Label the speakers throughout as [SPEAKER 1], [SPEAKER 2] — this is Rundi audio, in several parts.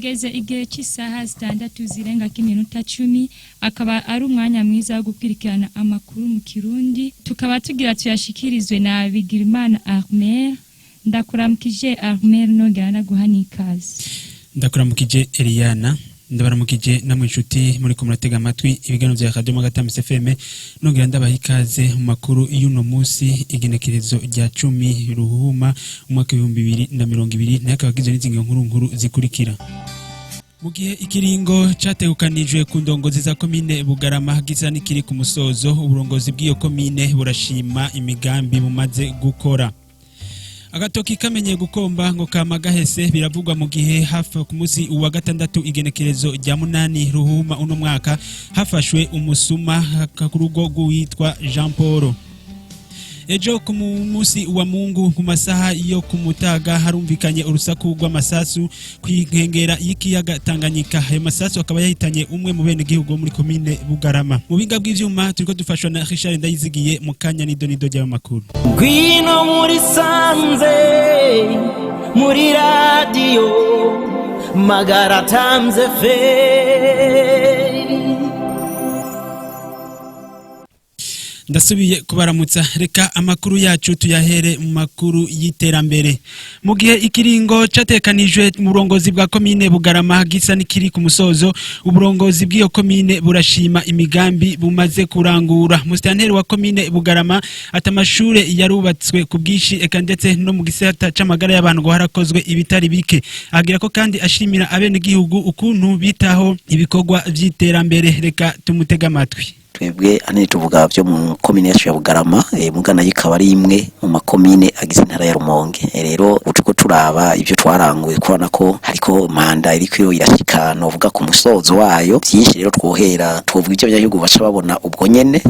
[SPEAKER 1] Tugeze igihe cy'isaha 6 zirengako iminota 10, akaba ari umwanya mwiza wo gukurikirana amakuru mu Kirundi, tukaba tugira tuyashikirizwe na Bigirimana Armel. Ndakuramukije Armel, nongera naguha n'ikaze.
[SPEAKER 2] Ndakuramukije Eliana, ndabaramukije namwe inshuti muri ko muratega amatwi ibiganiro vya Radio Magatama FM, nongera ndabaha ikaze mu makuru y'uno munsi, igenekerezo rya 10 Ruhuma umwaka 2020, nayo akaba agizwe n'izi nkuru nkuru zikurikira. Mu gihe ikiringo categukanijwe ku ndongozi za komine Bugarama gisa n'ikiri ku musozo, uburongozi bw'iyo komine burashima imigambi bumaze gukora. Agatoki kamenye gukomba ngo kama gahese, biravugwa mu gihe hafi ku munsi wa gatandatu, igenekerezo rya 8 Ruhuma uno mwaka, hafashwe umusuma ku rugo rw'uwitwa Jean Paul. Ejo ku munsi wa Mungu ku masaha yo ku mutaga harumvikanye urusaku rw'amasasu ku inkengera y'ikiyaga Tanganyika. Ayo masasu akaba yahitanye umwe mu bene gihugu wo muri komine Bugarama. Mu binga bw'ivyuma turiko dufashwa na Richard Ndayizigiye. Mu kanya nido nido ry'ayo makuru.
[SPEAKER 3] Ngwino muri sanze muri radiyo Magara Times FM.
[SPEAKER 2] Ndasubiye kubaramutsa. Reka amakuru yacu tuyahere mu makuru y'iterambere. Mu gihe ikiringo catekanijwe mu burongozi bwa komine Bugarama gisa n'ikiri ku musozo, uburongozi bw'iyo komine burashima imigambi bumaze kurangura. Musitanteri wa komine Bugarama ati amashure yarubatswe ku bwinshi, eka ndetse no mu gisata c'amagara y'abantu ngo harakozwe ibitari bike. Agira ko kandi ashimira abenegihugu ukuntu bitaho ibikorwa vy'iterambere. Reka tumutega amatwi.
[SPEAKER 4] Twebwe ahanini tuvuga byo mu komine yacu ya Bugarama, muga nayo ikaba ari imwe mu makomine agize intara ya Rumonge. Rero uko turaba ibyo twaranguye, kubona ko hariko manda iriko irashika novuga ku musozo wayo byinshi. Rero twohera twovuga ibyo abanyagihugu baca babona ubwo nyene.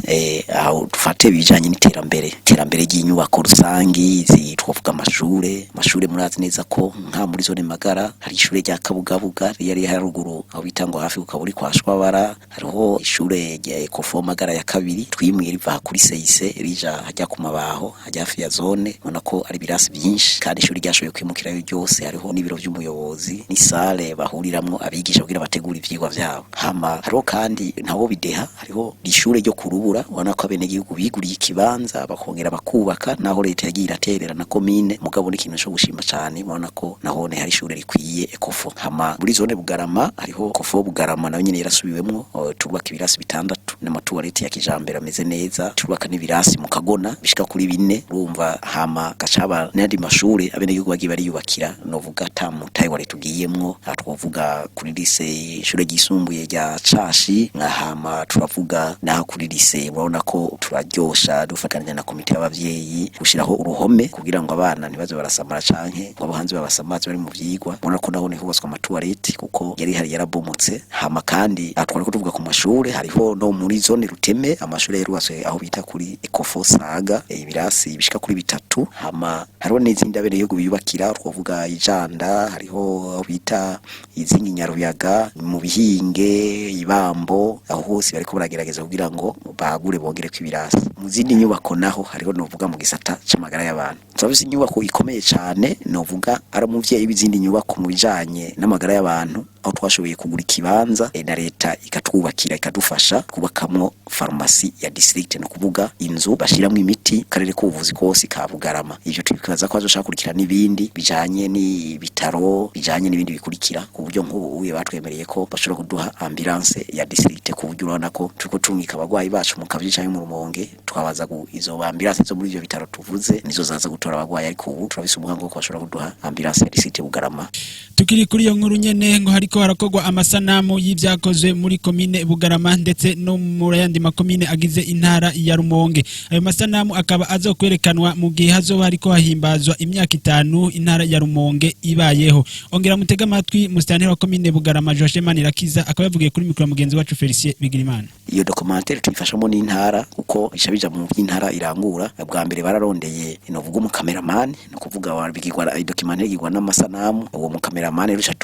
[SPEAKER 4] Aho dufate ibijanye n'iterambere, iterambere ry'inyubako rusangi izi twovuga amashure. Amashure murazi neza ko nka muri zone Magara hari ishure rya Kabugabuga riyari haruguru aho bita ngo hafi kukaburi kwa Shwabara, hariho ishure rya Ecofo Magara ya kabiri twimwe riva kuri Seise rija hajya ku mabaho hajya hafi ya zone. Ubona ko ari ibirasi byinshi kandi ishuri ryashoboye kwimukirayo ryose. Hariho n'ibiro by'umuyobozi n'isale bahuriramwo abigisha kugira bategure ivyigwa vyabo. Hama hariho kandi ntawo bideha, hariho ishure ryo kurubura, ubona ko abenegihugu biguriye ikibanza bakongera bakubaka, naho leta yagiye iraterera na komine, mugabo ni ikintu co gushima cane. Ubona ko nahone hari ishure rikwiye Ecofo. Hama muri zone Bugarama hariho Ecofo Bugarama nayo nyene yarasubiwemwo, tubaka ibirasi bitandatu n'amatuwarete ya kijambere ameze neza, tubaka n'ibirasi mu Kagona bishika kuri bine, urumva. Hama gacaba n'andi mashure abenegihugu bagiye bariyubakira, novuga ata mutahe wa leta ugiyemwo. Aha twovuga kuri lycée, ishure ryisumbuye rya Cashi. Hama turavuga naho kuri lycée, murabona ko turaryosha dufatanije na komite y'abavyeyi gushiraho uruhome kugira ngo abana ntibaze barasamara canke ngo abo hanze babasamaze bari mu vyigwa. Murabona ko naho hubatswe amatuwarete kuko yari hari yarabomotse. Hama kandi aha twariko tuvuga ku mashure, hariho no muri zone Ruteme amashure yarubatswe aho bita kuri Ecofo Saga, ibirasi bishika kuri bitatu. Hama hariho n'izindi abenegihugu biyubakira, twovuga Ijanda, hariho aho bita izingi Nyaruyaga, mu Bihinge, Ibambo, aho hose bariko baragerageza kugira ngo bagure bongereko ibirasi. Mu zindi nyubako naho hariho novuga mu gisata c'amagara y'abantu turafise inyubako ikomeye cane, novuga ari umuvyeyi w'izindi nyubako mu bijanye n'amagara y'abantu, aho twashoboye kugura ikibanza na leta ikatwubakira ikadufasha kubakamwo farumasi ya district, no kuvuga inzu bashiramwo imiti karere k'ubuvuzi kose ka Bugarama. Ivyo tubibaza ko hazoca n'ibindi bijanye n'ibitaro, bijanye n'ibindi bikurikira, ku buryo nk'ubu uye batwemereye ko bashobora kuduha ambulance ya district, ku buryo urabona ko turiko turungika abagwayi bacu mu Kavyi canke mu Rumonge, twabaza izo ambulance zo muri ivyo bitaro tuvuze nizo zaza gutora abagwayi, ariko ubu turabise umuhango ko bashobora kuduha ambulance ya district Bugarama.
[SPEAKER 2] Tukiri kuri iyo nkuru nyene, ngo hariko harakorwa amasanamu y'ivyakozwe muri komine Bugarama ndetse no muri yandi makomine agize intara ya Rumonge. Ayo masanamu akaba azokwerekanwa mu gihe hazoba hariko hahimbazwa imyaka 5 intara ya Rumonge ibayeho. Ongera mutega amatwi musitanteri wa komine Bugarama Joachim Manirakiza, akaba yavugiye kuri mikoro mugenzi wacu Felicien Bigirimana.
[SPEAKER 4] Iyo documentaire tuyifashamo n'intara kuko bica bija mu by'intara irangura. Bwa mbere bararondeye novuga umuka Umukameramani ni ukuvuga bigirwa documentaire igirwa n'amasanamu. Uwo mukameramani rero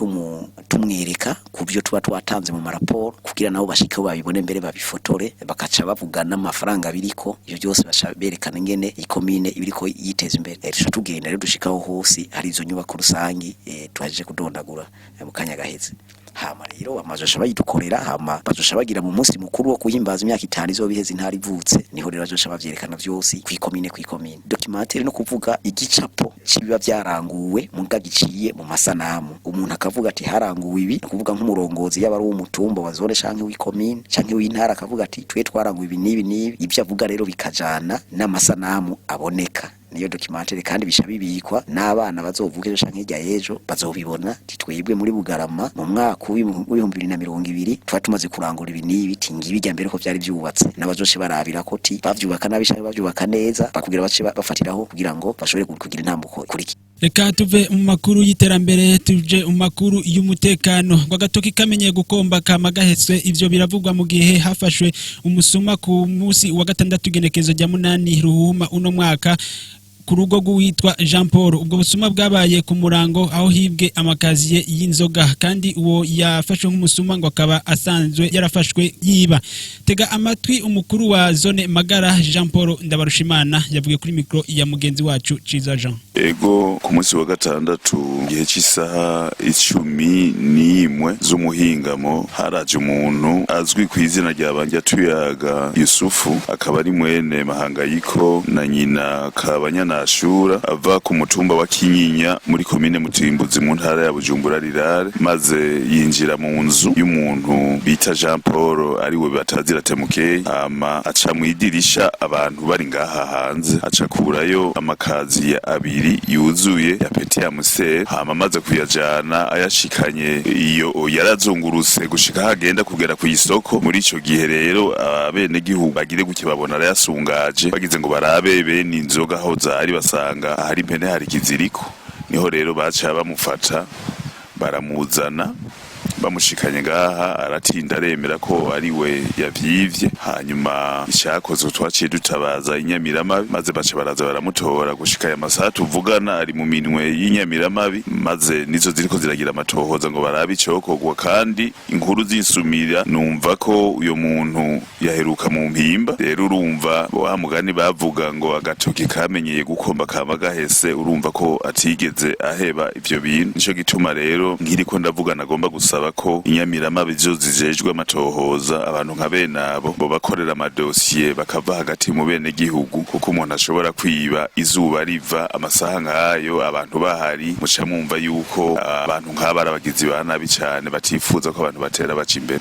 [SPEAKER 4] tumwereka ku byo tuba twatanze mu maraporo, kugira nabo bashike babibone mbere babifotore, bakaca bavuga n'amafaranga biriko. Ivyo byose baca berekana ingene ikomine ibiriko yiteza imbere. Tuca tugenda rero dushikaho hose hari izo nyubako rusangi twaje kudondagura mu kanya gaheze. Hama rero amazosha bayidukorera, hama bazosha bagira mu munsi mukuru wo kuhimbaza imyaka 5 izoba iheze intara ivutse, niho rero bazosha bavyerekana vyose kwikomine kwikomine. Documentaire no kuvuga igicapo cibiba vyaranguwe muga giciye mu masanamu, umuntu akavuga ati haranguwe ibi, no kuvuga nk'umurongozi yaba ari uw'umutumba wa zone canke w'ikomine canke w'intara, akavuga ati twe twaranguwe ibi n'ibi n'ibi. Ivyo avuga rero bikajana n'amasanamu aboneka, niyo documentaire. Kandi bisha bibikwa n'abana bazovuka ejo canke hirya y'ejo bazobibona, titwebwe muri Bugarama mu mwaka w'2020 tuba tumaze kurangura ibi n'ibi, tingibi bijya mbere ko vyari vyubatse, n'abazoshe barabira ko ti bavyubaka nabi canke bavyubaka neza, bakugira bace bafatiraho kugira ngo bashobore kugira intambuko ikurikira.
[SPEAKER 2] Reka tuve mu makuru y'iterambere tuje mu makuru y'umutekano. Ngo agatoki kamenyeye gukomba kama gahetswe. Ivyo biravugwa mu gihe hafashwe umusuma ku munsi wa gatandatu, igenekezo rya 8 Ruhuma uno mwaka, ku rugo rw'uwitwa Jean Paul. Ubwo busuma bwabaye ku murango, aho hibwe amakaziye y'inzoga, kandi uwo yafashwe nk'umusuma ngo akaba asanzwe yarafashwe yiba. Tega amatwi umukuru wa zone Magara, Jean Paul Ndabarushimana, yavuye kuri mikro ya mugenzi wacu Ciza Jean.
[SPEAKER 5] Ego, ku munsi wa gatandatu gihe cy'isaha 11 z'umuhingamo haraje umuntu azwi ku izina rya Banjyatuyaga Yusufu, akaba ari mwene Mahangayiko na nyina Kabanyanashura, ava ku mutumba wa Kinyinya muri komine Mutimbuzi mu ntara ya Bujumbura Rirare, maze yinjira mu nzu y'umuntu bita Jean Paul, ariwe batazira Temukeye, hama aca mu idirisha abantu bari ngaha hanze, aca akurayo amakaziye abiri yuzuye ya Petit Amstel. Hama amaze kuyajana, ayashikanye iyo yarazungurutse gushika hagenda kugera ku isoko. Muri ico gihe rero abenegihugu bagire guke babona arayasungaje, bagize ngo barabe bene inzoga aho zari, basanga ahari impene hari ikiziriko. Niho rero baca bamufata baramuzana. Bamushikanye ngaha aratinda aremera ko ari we yavyivye. Hanyuma icakozwe, twaciye dutabaza inyamiramabi, maze baca baraza baramutora. Gushika aya masaha tuvugana ari mu minwe y'inyamiramabi, maze nizo ziriko ziragira amatohoza ngo barabe icokorwa. Kandi inkuru zinsumira numva ko uyo muntu yaheruka mu Mpimba. Rero urumva wa mugani bavuga ngo agatoki kamenyeye gukomba kama gahese, urumva ko atigeze aheba ivyo bintu. Nico gituma rero nkiriko ndavuga nagomba gusaba ko inyamiramabi zo zijejwe amatohoza, abantu nka bene abo bo bakorera amadosiye bakava hagati mu bene gihugu, kuko umuntu ashobora kwiba izuba riva amasaha nk'ayo abantu bahari, muca mwumva yuko abantu nk'aba ari abagizi ba nabi cane batifuza ko abantu batera baca imbere.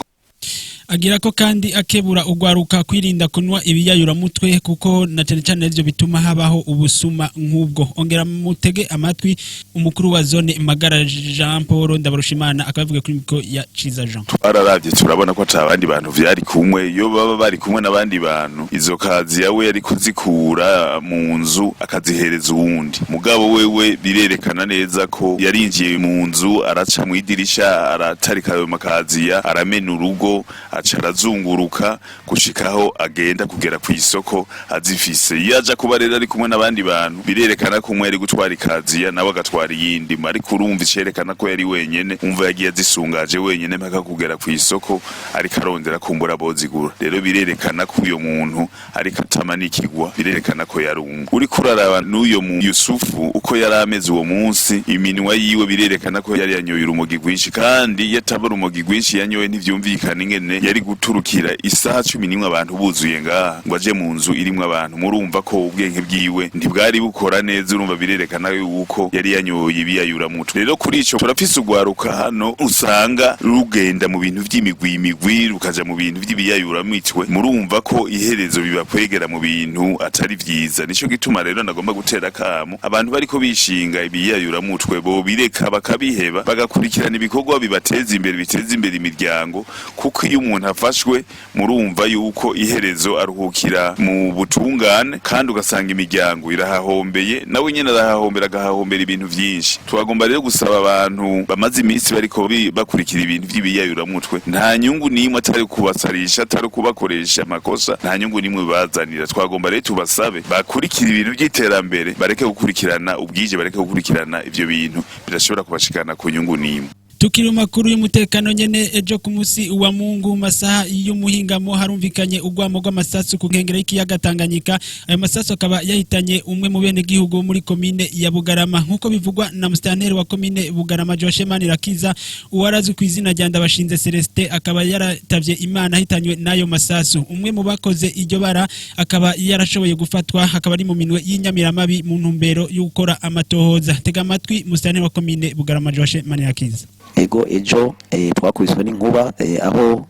[SPEAKER 2] Agira ko kandi akebura ugwaruka kwirinda kunywa ibiyayuramutwe, kuko na cyane cyane ivyo bituma habaho ubusuma nk'ubwo. Ongera mutege amatwi umukuru wa zone Magara, Jean Paul Ndabarushimana, akaba avuga kuri mikro ya Ciza Jean.
[SPEAKER 5] Twararavye turabona ko ata bandi bantu vyari kumwe. Iyo baba bari kumwe n'abandi bantu, izo kazi yawe yari kuzikura mu nzu akazihereza uwundi. Mugabo wewe birerekana neza ko yarinjiye mu nzu, araca mu idirisha, aratarika ayo makaziya, aramena urugo, aca arazunguruka gushikaho agenda kugera ku isoko azifise. Iyo aja kuba rero ari kumwe n'abandi bantu, birerekana ko umwe yari gutwara ikaziya nawe agatwara iyindi. Ariko urumva icerekana ko yari wenyene, umva yagiye azisungaje wenyene mpaka kugera ku isoko, ariko arondera kumbura bozigura. Rero birerekana ko uyo muntu ariko atamanikigwa, birerekana ko yari umwe. Uriko uraraba n'uyo mu Yusufu uko yari ameze uwo munsi, iminwa yiwe birerekana ko yari yanyoye urumogi rwinshi. Kandi iyo ataba urumogi rwinshi yanyoye, ntivyumvikana ingene yari guturukira isaha 11 abantu buzuye ngaha ngo aje mu nzu irimwo abantu. Murumva ko ubwenge bwiwe ntibwari bukora neza. Urumva birerekana yuko yari yanyoye ibiyayuramutwe. Rero kuri ico turafise ugwaruka hano usanga rugenda mu bintu vy'imigwi imigwi, rukaja mu bintu vy'ibiyayuramitwe. Murumva ko iherezo bibakwegera mu bintu atari vyiza. Nico gituma rero nagomba gutera kamo abantu bariko bishinga ibiyayuramutwe, bo bireka bakabiheba, bagakurikirana ibikorwa bibateza imbere, biteza imbere imiryango, kuko iyo umuntu Umuntu afashwe, murumva yuko iherezo aruhukira mu butungane, kandi ugasanga imiryango irahahombeye, nawe nyene arahahombera, agahahombera ibintu vyinshi. Twagomba rero gusaba abantu bamaze iminsi bariko bakurikira ibintu vy'ibiyayuramutwe, nta nyungu n'imwe, atari kubasarisha, atari kubakoresha amakosa, nta nyungu n'imwe bazanira. Twagomba rero tubasabe bakurikira ibintu by'iterambere, bareke gukurikirana ubwije, bareke gukurikirana ivyo bintu bidashobora kubashikana ku nyungu n'imwe.
[SPEAKER 2] Tukiri mu makuru y'umutekano nyene, ejo ku musi wa Mungu mu masaha y'umuhingamo harumvikanye urwamo rw'amasasu ku nkengero y'ikiyaga Tanganyika. Ayo masasu akaba yahitanye umwe mu bene gihugu wo muri komine ya Bugarama, nk'uko bivugwa na musitanteri wa komine Bugarama, Joashe Manirakiza. Uwarazwi ku izina rya Ndabashinze Celestin akaba yaratavye Imana ahitanywe n'ayo masasu. Umwe mu bakoze iryo bara akaba yarashoboye gufatwa, akaba ari mu minwe y'inyamiramabi mu ntumbero yo gukora amatohoza. Tega amatwi musitanteri wa komine Bugarama, Joashe Manirakiza.
[SPEAKER 4] Ego, ejo twakubiswe n'inkuba, aho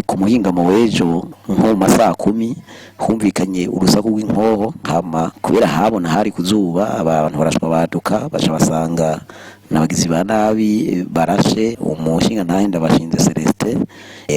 [SPEAKER 4] ku muhingamo w'ejo nko mu masaha 10 humvikanye urusaku rw'inkoho. Hama kubera habona hari kuzuba, abantu barashwa baduka, baca basanga n'abagizi ba nabi barashe umushinga ntahe Ndabashinze Celestin,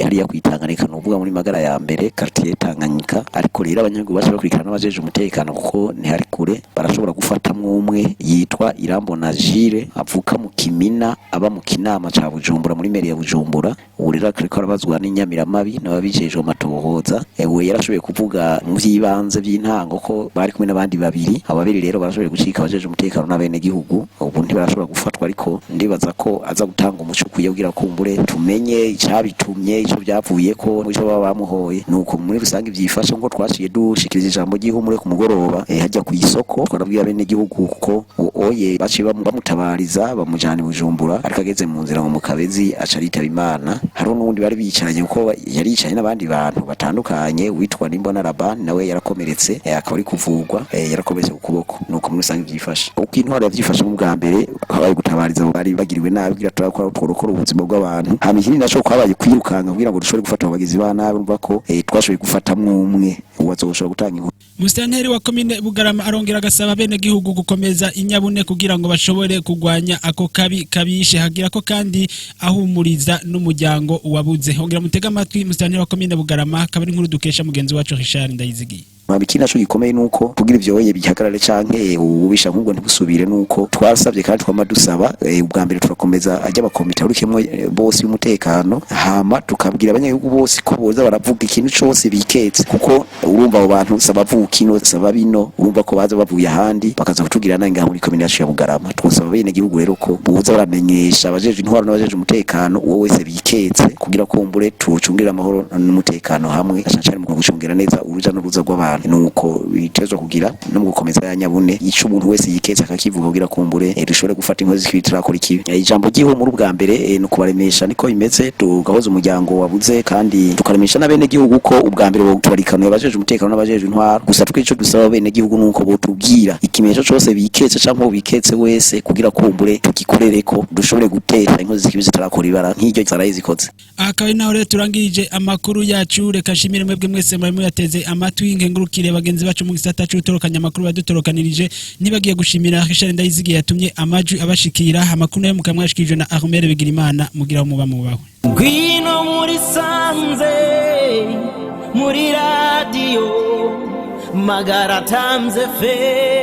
[SPEAKER 4] hariya kwitanganika, nuvuga muri Magara ya Mbere, quartier Tanganyika. Ariko rero abanyagihugu baca bakurikirana n'abajeje umutekano, kuko ntihari kure, barashobora gufatamwo umwe yitwa Irambona Jire, avuka mu Kimina, aba mu Kinama ca Bujumbura, muri mairie ya Bujumbura. Ubu rero ariko arabazwa n'inyamiramabi n'ababijejwe amatohoza. We yarashoboye kuvuga mu vy'ibanze by'intango ko bari kumwe n'abandi babiri. Abo babiri rero barashoboye gucika abajeje umutekano n'abenegihugu. Ubu ntibarashobora gufatwa, ariko ndibaza ko aza gutanga umuco ukwiye kugira kumbure tumenye icabitumye, ico byavuye ko, ico baba bamuhoye. Nuko muri rusange vyifashe, nkuko twaciye dushikiriza ijambo ry'ihumure ku mugoroba, hajya ku isoko, twarabwiye abenegihugu kuko oye baciye bamutabariza, bamujana i Bujumbura, ariko ageze mu nzira ngo mu Kabezi aca aritaba Imana. Hariho n'uwundi bari bicaranye, kuko yari yicaranye n'abandi bantu batandukanye, witwa Nimbona Laban, nawe yarakomeretse, akaba ari kuvugwa, yarakomeretse ku kuboko. Nuko muri rusange vyifashe. Uko intwaro yavyifashe, mu bwa mbere habaye gutabariza abo bari bagiriwe nabi kugira turakora tworokora ubuzima bw'abantu. Hama ikindi naco, kwabaye kwirukanga kugira ngo dushobore gufata abo bagizi ba nabi. Urumva ko twashoboye gufatamwo umwe, uwo azoshobora gutanga inkuru.
[SPEAKER 2] Musitanteri wa komine Bugarama arongera agasaba bene gihugu gukomeza inyabune kugira ngo bashobore kugwanya ako kabi kabishe, hagira ko kandi ahumuriza n'umuryango wabuze. Hongera mutega amatwi musitanteri wa komine Bugarama, akaba ari inkuru dukesha mugenzi wacu Richard Ndayizigiye.
[SPEAKER 4] Mwaba ikindi naco gikomeye nuko kugira ivyo oye bihagarare canke ububisha nk'ubwo ntibusubire, nuko twasabye kandi twama dusaba, ubwa mbere turakomeza ajya abakomite arukemwo bose y'umutekano, hama tukabwira abanyagihugu bose ko boza baravuga ikintu cose biketse, kuko urumva abo bantu saba bino saba bino, urumva ko baza bavuye ahandi bakaza kutugira nabi ngaha muri komine yacu ya Bugarama. Twosaba bene gihugu rero ko boza baramenyesha abajeje intwaro n'abajeje umutekano uwo wese biketse, kugira kumbure tucungire amahoro n'umutekano hamwe, na cane cane mu gucungira neza uruja n'uruza rw'abantu. Nuko bitezwa kugira no mu gukomeza ya nyabune, ico umuntu wese yiketse akakivuga, kugira kumbure dushobore gufata inkozi z'ikibi turakora ikibi. Ijambo ry'ihumure ubwa mbere ni ukubaremesha, niko bimeze, tugahoza umuryango wabuze, kandi tukaremesha n'abene gihugu ko ubwa mbere bo tubarikanuye abajeje umutekano n'abajeje intwaro. Gusa twe ico dusaba abene gihugu nuko botubwira ikimenyetso cose biketse canke uwo biketse wese, kugira kumbure tugikorereko, dushobore gutera inkozi z'ikibi zitarakora ibara nk'iryo zaraye zikoze.
[SPEAKER 2] Aha akaba ari naho rero turangirije amakuru yacu. Reka nshimire mwebwe mwese mwari muyateze amatwi, nkengurukire bagenzi bacu mu gisata c'utorokanya amakuru badutorokanirije, nibagiye gushimira Richard Ndayizigiye yatumye amajwi abashikira. Amakuru nayo mukaba mwashikirijwe na Ahmed Bigirimana. Mugira aho muba mubawe.
[SPEAKER 3] Ngwino muri sanze, muri radiyo Magara Times FM.